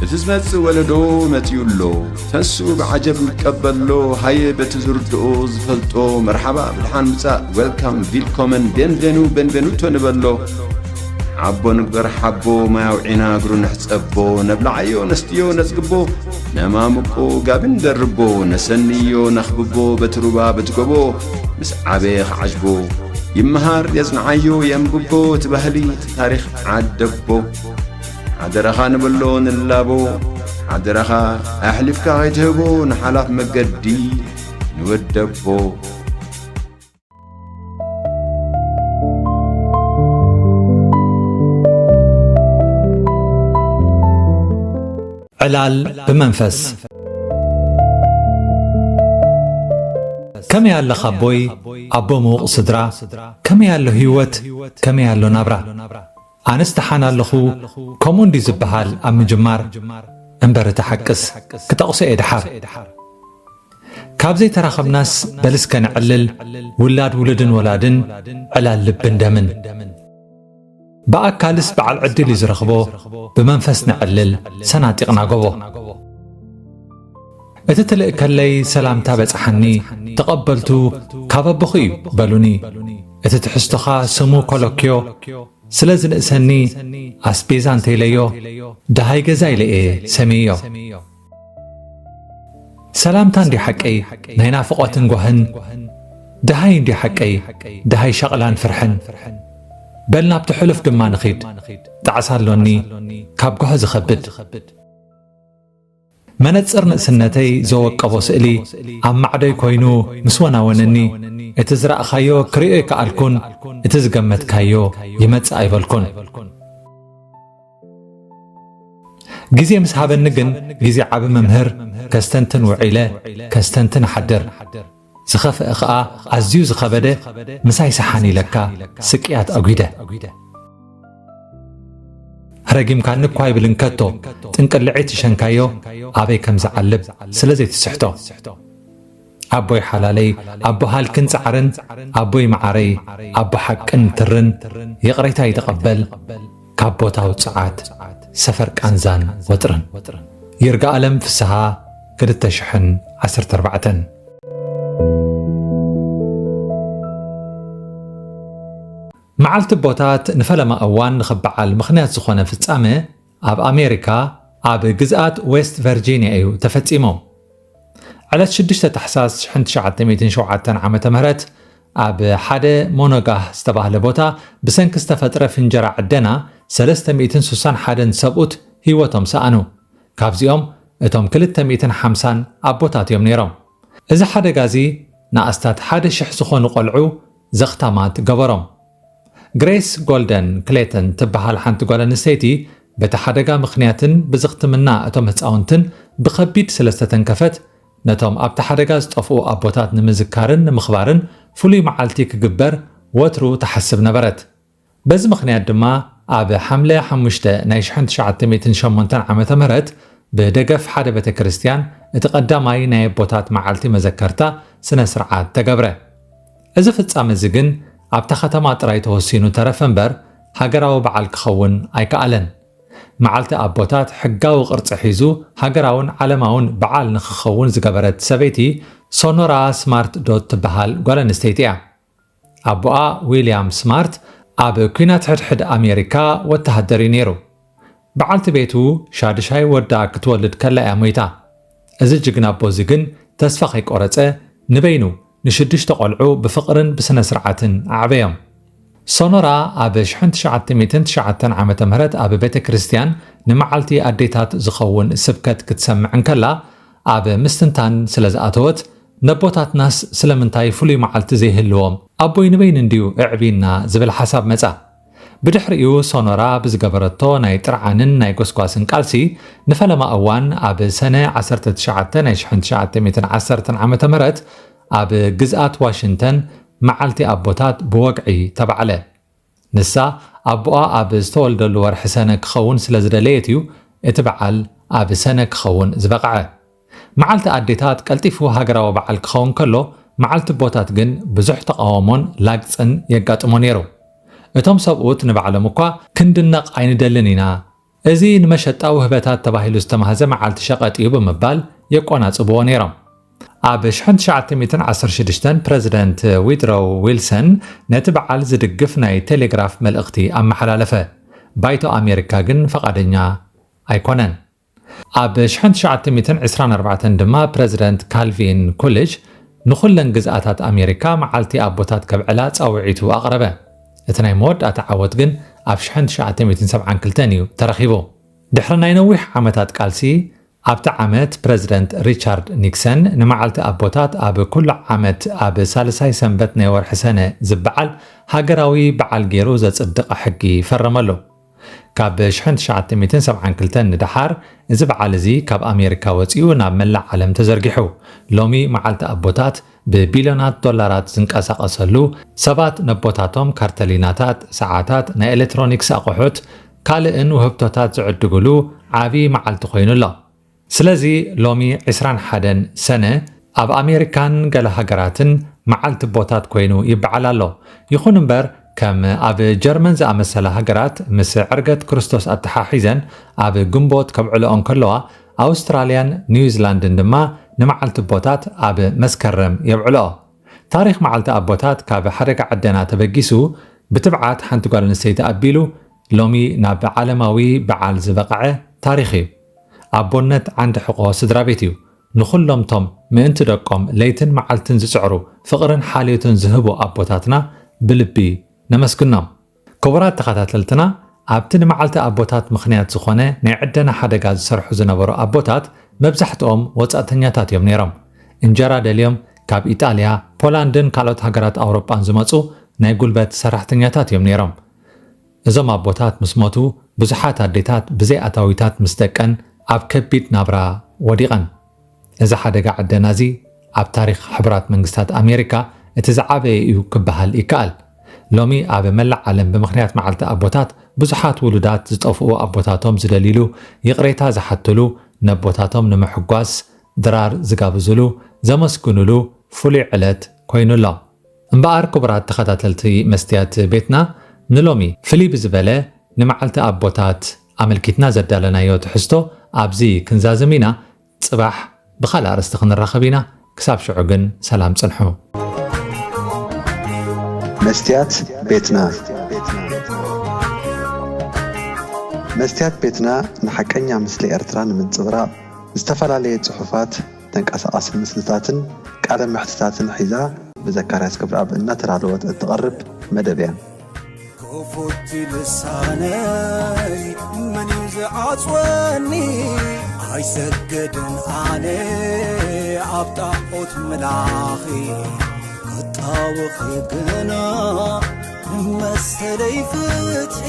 እቲ ዝመጽእ ወለዶ መጺኡ ኣሎ። ተንሱ ብዓጀብ ንቀበሎ፣ ሃየ በቲ ዝርድኦ ዝፈልጦ፣ መርሓባ ብድሓን ምጻእ፣ ዌልካም፣ ቪልኮመን፣ ቤንቬኑ፣ ቤንቬኑቶ ንበሎ። ዓቦ ንግበር ሓቦ፣ ማይ ኣውዒና እግሩ ንሕጸቦ፣ ነብልዓዮ ነስትዮ ነጽግቦ፣ ነማምቆ ጋቢ ንደርቦ፣ ነሰንዮ ነኽብቦ፣ በቲ ሩባ በቲ ጎቦ፣ ምስ ዓበየ ክዓጅቦ። ይመሃር የጽንዓዮ የንብቦ፣ እቲ ባህሊ እቲ ታሪኽ ዓደቦ። ሓደራኻ ንበሎ ንላቦ፣ ሓደራኻ ኣሕሊፍካ ከይትህቦ ንሓላፍ መገዲ ንወደቦ። ዕላል ብመንፈስ። ከመይ ኣለኻ ኣቦይ፣ ኣቦ ምዉቕ ስድራ? ከመይ ኣሎ ህይወት? ከመይ ኣሎ ናብራ? ኣነስ ደሓን ኣለኹ፣ ከምኡ እንዲ ዝበሃል ኣብ ምጅማር። እምበር እቲ ሓቅስ ክጠቕሶ እየ ደሓር። ካብ ዘይተራኸብናስ በልስከ ንዕልል፣ ውላድ ውሉድን ወላድን፣ ዕላል ልብን ደምን። ብኣካልስ በዓል ዕድል እዩ ዝረኽቦ፣ ብመንፈስ ንዕልል፣ ሰናጢቕና ጎቦ። እቲ ትልእከለይ ሰላምታ በጽሓኒ፣ ተቐበልቱ ካብ ኣቦኹ እዩ በሉኒ። እቲ ትሕዝቶኻ ስሙ ኮለክዮ፣ ስለ ዝንእሰኒ ኣስቤዛ እንተኢለዮ፣ ደሃይ ገዛ ኢለ እየ ሰምየዮ። ሰላምታ እንዲ ሓቀይ ናይ ናፍቖትን ጓህን፣ ደሃይ እንዲ ሓቀይ ደሃይ ሸቕላን ፍርሕን። በል ናብቲ ሕሉፍ ድማ ንኺድ፣ ጣዕሳ ኣሎኒ ካብ ጓህ ዝኸብድ። መነጽር ንእስነተይ ዘወቀቦ ስእሊ ኣብ ማዕዶይ ኮይኑ ምስ ወናወነኒ፣ እቲ ዝረእኻዮ ክርእዮ ኣይከኣልኩን፣ እቲ ዝገመትካዮ ይመጽእ ኣይበልኩን። ግዜ ምስ ሃበኒ ግን፣ ግዜ ዓቢ መምህር፣ ከስተንትን ውዒለ ከስተንትን እሓድር። ዝኸፍአ ኸኣ ኣዝዩ ዝኸበደ፣ ምሳይ ሰሓን ኢለካ ስቅያት ኣጒደ። ረጊምካኒ እኳ ኣይብልን ከቶ፣ ጥንቅልዒ ትሸንካዮ ኣበይ ከም ዝዓልብ ስለ ዘይትስሕቶ። ኣቦይ ሓላለይ፣ ኣቦ ሃልክን ጻዕርን፣ ኣቦይ መዓረይ፣ ኣቦ ሓቅን ትርን፣ ይቕሬታይ ተቐበል፣ ካብ ቦታ ውጽዓት፣ ሰፈር ቃንዛን ወጥርን። ይርጋኣለም ፍስሃ፣ ክልተ ሽሕን ዓሰርተ ኣርባዕተን። መዓልቲ ኣቦታት ንፈለማ እዋን ንኽበዓል ምኽንያት ዝኾነ ፍጻመ ኣብ ኣሜሪካ ኣብ ግዝኣት ዌስት ቨርጂንያ እዩ ተፈጺሙ። ዕለት ሽዱሽተ ታሕሳስ ሽሕን ትሽዓተ ሚእትን ሸውዓተን ዓመተ ምህረት ኣብ ሓደ ሞኖጋህ ዝተባህለ ቦታ ብሰንኪ ዝተፈጥረ ፍንጀራ ዕደና ሰለስተ ሚእትን ስሳን ሓደን ሰብኡት ህይወቶም ሰኣኑ። ካብዚኦም እቶም ክልተ ሚእትን ሓምሳን ኣቦታት እዮም ነይሮም። እዚ ሓደጋ እዚ ንኣስታት ሓደ ሽሕ ዝኾኑ ቆልዑ ዘኽታማት ገበሮም። ግሬስ ጎልደን ክሌተን ትበሃል ሓንቲ ጓል ኣንስተይቲ በቲ ሓደጋ ምኽንያትን ብዝኽትምና እቶም ህፃውንትን ብኸቢድ ስለ ዝተተንከፈት፣ ነቶም ኣብቲ ሓደጋ ዝጠፍኡ ኣቦታት ንምዝካርን ንምኽባርን ፍሉይ መዓልቲ ክግበር ወትሩ ትሓስብ ነበረት። በዚ ምኽንያት ድማ ኣብ ሓምለ ሓሙሽተ ናይ ሽሕን ትሽዓተ ሚእትን ሸሞንተን ዓመተ ምህረት ብደገፍ ሓደ ቤተ ክርስቲያን እቲ ቀዳማይ ናይ ኣቦታት መዓልቲ መዘከርታ ስነ ስርዓት ተገብረ። እዚ ፍጻመ እዚ ግን ኣብታ ከተማ ጥራይ ተወሲኑ ተረፈ እምበር፣ ሃገራዊ በዓል ክኸውን ኣይከኣለን። መዓልቲ ኣቦታት ሕጋዊ ቅርጺ ሒዙ ሃገራውን ዓለማውን በዓል ንኽኸውን ዝገበረት ሰበይቲ ሶኖራ ስማርት ዶት ትበሃል ጓል ኣንስተይቲ እያ። ኣቦኣ ዊልያም ስማርት ኣብ ኲናት ሕድሕድ ኣሜሪካ ወተሃደር እዩ ነይሩ። በዓልቲ ቤቱ ሻድሻይ ወዳ ክትወልድ ከላ እያ ሞይታ። እዚ ጅግና ኣቦ እዚ ግን ተስፋ ከይቆረጸ ንበይኑ ንሽዱሽተ ቆልዑ ብፍቕርን ብስነ ስርዓትን ኣዕበዮም። ሶኖራ ኣብ ሽሕን ትሽዓተ ሚእትን ትሽዓተን ዓመተ ምህረት ኣብ ቤተ ክርስቲያን ንመዓልቲ ኣዴታት ዝኸውን ስብከት ክትሰምዕ እንከላ፣ ኣብ ምስትንታን ስለ ዝኣተወት፣ ነቦታትናስ ስለምንታይ ፍሉይ መዓልቲ ዘይህልዎም? ኣቦይ ንበይኑ እንድዩ ኣዕብዩና ዝብል ሓሳብ መጻ። ብድሕሪኡ ሶኖራ ብዝገበረቶ ናይ ጥርዓንን ናይ ጎስጓስን ቃልሲ፣ ንፈለማ እዋን ኣብ ሰነ ዓሰርተ ትሽዓተ ናይ ሽሕን ትሽዓተ ሚእትን ዓሰርተን ዓመተ ምህረት ኣብ ግዝኣት ዋሽንግተን መዓልቲ ኣቦታት ብወግዒ ተባዕለ። ንሳ ኣቦኣ ኣብ ዝተወልደሉ ወርሒ ሰነ ክኸውን ስለ ዝደለየት እዩ እቲ በዓል ኣብ ሰነ ክኸውን ዝበቕዐ። መዓልቲ ኣዴታት ቀልጢፉ ሃገራዊ በዓል ክኸውን ከሎ፣ መዓልቲ ኣቦታት ግን ብዙሕ ተቓውሞን ላግጽን የጋጥሞ ነይሩ። እቶም ሰብኡት ንባዕሎም እኳ ክንድነቕ ኣይንደልን ኢና፣ እዚ ንመሸጣ ውህበታት ተባሂሉ ዝተማህዘ መዓልቲ ሸቐጥ እዩ ብምባል የቆናጽብዎ ነይሮም። ኣብ ሽሕን ትሽዓተ ሚእትን ዓሰርተ ሽዱሽተን ፕረዚደንት ዊድሮው ዊልሰን ነቲ በዓል ዝድግፍ ናይ ቴሌግራፍ መልእኽቲ ኣመሓላለፈ። ባይቶ ኣሜሪካ ግን ፈቓደኛ ኣይኮነን። ኣብ ሽሕን ትሽዓተ ሚእትን ዕስራን ኣርባዕተን ድማ ፕረዚደንት ካልቪን ኩልጅ ንኹለን ግዝኣታት ኣሜሪካ መዓልቲ ኣቦታት ከብዕላ ጻውዒቱ ኣቕረበ። እቲ ናይ መወዳእታ ዓወት ግን ኣብ ሽሕን ትሽዓተ ሚእትን ሰብዓን ክልተን እዩ ተረኺቡ። ድሕሪ ናይ ነዊሕ ዓመታት ቃልሲ፣ ኣብቲ ዓመት ፕረዚደንት ሪቻርድ ኒክሰን ንመዓልቲ ኣቦታት ኣብ ኩሉ ዓመት ኣብ ሳልሳይ ሰንበት ናይ ወርሒ ሰነ ዝበዓል ሃገራዊ በዓል ገይሩ ዘጽድቐ ሕጊ ፈረመሉ። ካብ ሽሕን ትሽዓተ ሚእትን ሰብዓን ክልተን ንደሓር፣ እዚ በዓል እዚ ካብ ኣሜሪካ ወጺኡ ናብ መላእ ዓለም ተዘርጊሑ። ሎሚ መዓልቲ ኣቦታት ብቢልዮናት ዶላራት ዝንቀሳቐሰሉ፣ ሰባት ነቦታቶም ካርተሊናታት፣ ሰዓታት፣ ናይ ኤሌክትሮኒክስ ኣቑሑት፣ ካልእን ውህብቶታት ዝዕድግሉ ዓቢ መዓልቲ ኮይኑ ኣሎ። ስለዚ ሎሚ ዕስራን ሓደን ሰነ ኣብ ኣሜሪካን ገለ ሃገራትን መዓልቲ ኣቦታት ኮይኑ ይበዓል ኣሎ። ይኹን እምበር፣ ከም ኣብ ጀርመን ዝኣመሰላ ሃገራት ምስ ዕርገት ክርስቶስ ኣተሓሒዘን ኣብ ግንቦት ከብዕልኦ እንከለዋ፣ ኣውስትራልያን ኒውዚላንድን ድማ ንመዓልቲ ኣቦታት ኣብ መስከረም የብዕልኦ። ታሪኽ መዓልቲ ኣቦታት ካብ ሓደጋ ዕደና ተበጊሱ ብትብዓት ሓንቲ ጓል ኣንስተይቲ ኣቢሉ ሎሚ ናብ ዓለማዊ በዓል ዝበቕዐ ታሪኽ እዩ። ኣቦነት ዓንዲ ሕቖ ስድራ ቤት እዩ። ንኹሎም ቶም ምእንቲ ደቆም ለይትን መዓልትን ዝጽዕሩ፣ ፍቕርን ሓልዮትን ዝህቡ ኣቦታትና ብልቢ ነመስግኖም። ክቡራት ተኸታተልትና፣ ኣብቲ ንመዓልቲ ኣቦታት ምኽንያት ዝኾነ ናይ ዕደና ሓደጋ ዝሰርሑ ዝነበሩ ኣቦታት መብዛሕትኦም ወጻእተኛታት እዮም ነይሮም። እንጀራ ደልዮም ካብ ኢጣልያ፣ ፖላንድን ካልኦት ሃገራት ኣውሮጳን ዝመጹ ናይ ጉልበት ሰራሕተኛታት እዮም ነይሮም። እዞም ኣቦታት ምስ ሞቱ፣ ብዙሓት ኣዴታት ብዘይ ኣታዊታት ምስ ደቀን ኣብ ከቢድ ናብራ ወዲቐን። እዚ ሓደጋ ዕደና እዚ ኣብ ታሪኽ ሕቡራት መንግስታት ኣሜሪካ እቲ ዝዓበየ እዩ ክበሃል ይከኣል። ሎሚ ኣብ መላእ ዓለም ብምኽንያት መዓልቲ ኣቦታት ብዙሓት ውሉዳት ዝጠፍኡ ኣቦታቶም ዝደልይሉ፣ ይቕሬታ ዝሓትሉ፣ ነቦታቶም ንምሕጓስ ድራር ዝጋብዝሉ፣ ዘመስግኑሉ ፍሉይ ዕለት ኮይኑ ኣሎ። እምበኣር ክቡራት ተኸታተልቲ መስትያት ቤትና፣ ንሎሚ ፍልይ ብዝበለ ንመዓልቲ ኣቦታት ኣመልኪትና ዘዳለናዮ ትሕዝቶ ኣብዚ ክንዛዝም ኢና። ጽባሕ ብኻልእ ኣርእስቲ ክንራኸብ ኢና። ክሳብ ሽዑ ግን ሰላም ጽንሑ። መስትያት ቤትና። መስትያት ቤትና ንሓቀኛ ምስሊ ኤርትራ ንምንጽብራቕ ዝተፈላለየ ጽሑፋት፣ ተንቀሳቓሲ ምስልታትን ቃለ መሕትታትን ሒዛ ብዘካርያስ ገብረኣብ እናተዳለወት እትቐርብ መደብ እያ። ክፉት ልሳነይ መን እዩ ዝዓጽወኒ? ኣይሰግድን ኣነ ኣብ ጣዖት ምላኺ፣ ክጣወኺ ግና መሰለይ ፍትሒ።